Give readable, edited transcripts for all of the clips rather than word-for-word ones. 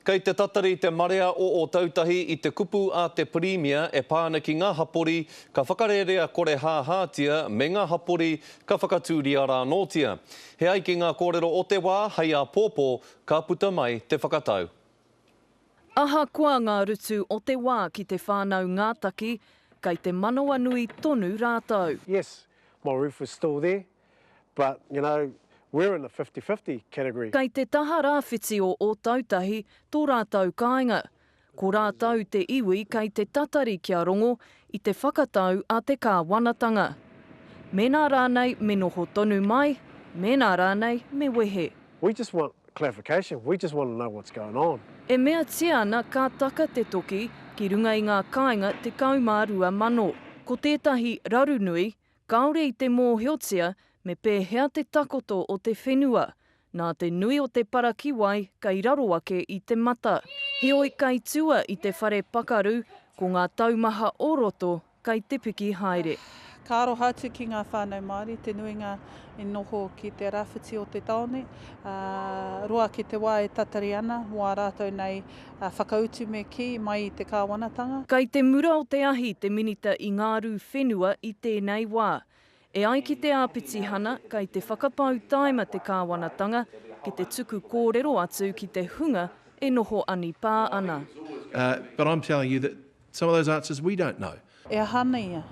Kei te tatari te marea o Ōtautahi i te kupu a te Pirimia e pā ana ki ngā hapori ka whakarērea korehāhātia me ngā hapori ka whakatūria rānōtia. He ai ki ngā kōrero o te wā, hei āpōpō ka puta mai te whakatau. Ahakoa ngā rutu o te wā ki te whānau Ngātaki, kei te manawanui tonu rātou. Yes, my roof is still there, but you know, we're in the fifty-fifty category. Kei te taha rāwhiti o Ōtautahi tō rātou kāinga. Ko rātou te iwi kei te tatari kia rongo i te whakatau a te kāwanatanga. Mēnā rānei me noho tonu mai, mēnā rānei me wehe. We just want clarification, we just want to know what's going on. E meatia ana ka taka te toki ki runga i ngā kāinga 12,000. Ko tētahi raru nui, kāore i te mōhiotia me pēhea te takoto o te whenua, nā te nui o te parakiwai kei raro ake i te mata. Heoi kai tua i te whare pakaru, ko ngā taumaha o roto kei te piki haere. Ka aroha atu ki ngā whānau Māori, te nuinga i noho ki te rāwhiti o te tāone, ā, roa ki te wā e tatari ana mō ā rātou nei whakautu me kī, mai i te kāwanatanga. Kei te mura o te ahi te Minita i ngā rū whenua i tēnei wā. E ai ki te āpitihana, kei te whakapau taima te kāwanatanga ki te tuku kōrero atu ki te hunga e noho anipā ana. But I'm telling you that some of those answers we don't know. E aha ana ia?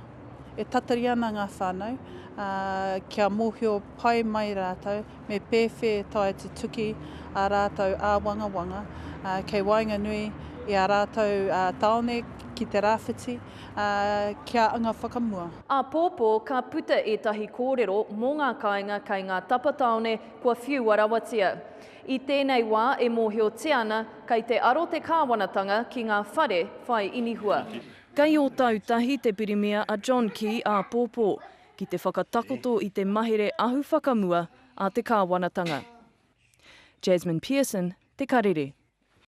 E tatari ana ngā whānau, ā, kia mōhio pai mai rātou me pēwhē taea te tuki ā rātou āwangawanga, ā, kei waenganui i ā rātou tāone ki te rāwhiti, ā, kia anga whakamua. Āpōpō ka puta ētahi kōrero mō ngā kāinga kei ngā tapa tāone kua whiua rawatia. I tēnei wā e mōhiotia ana kei te aro te kāwanatanga ki ngā whare whai inihua. Kei Ōtautahi te Pirimia a John Key āpōpō ki te whakatakoto i te mahere ahu whakamua a te kāwanatanga. Jasmine Pearson, Te Karere.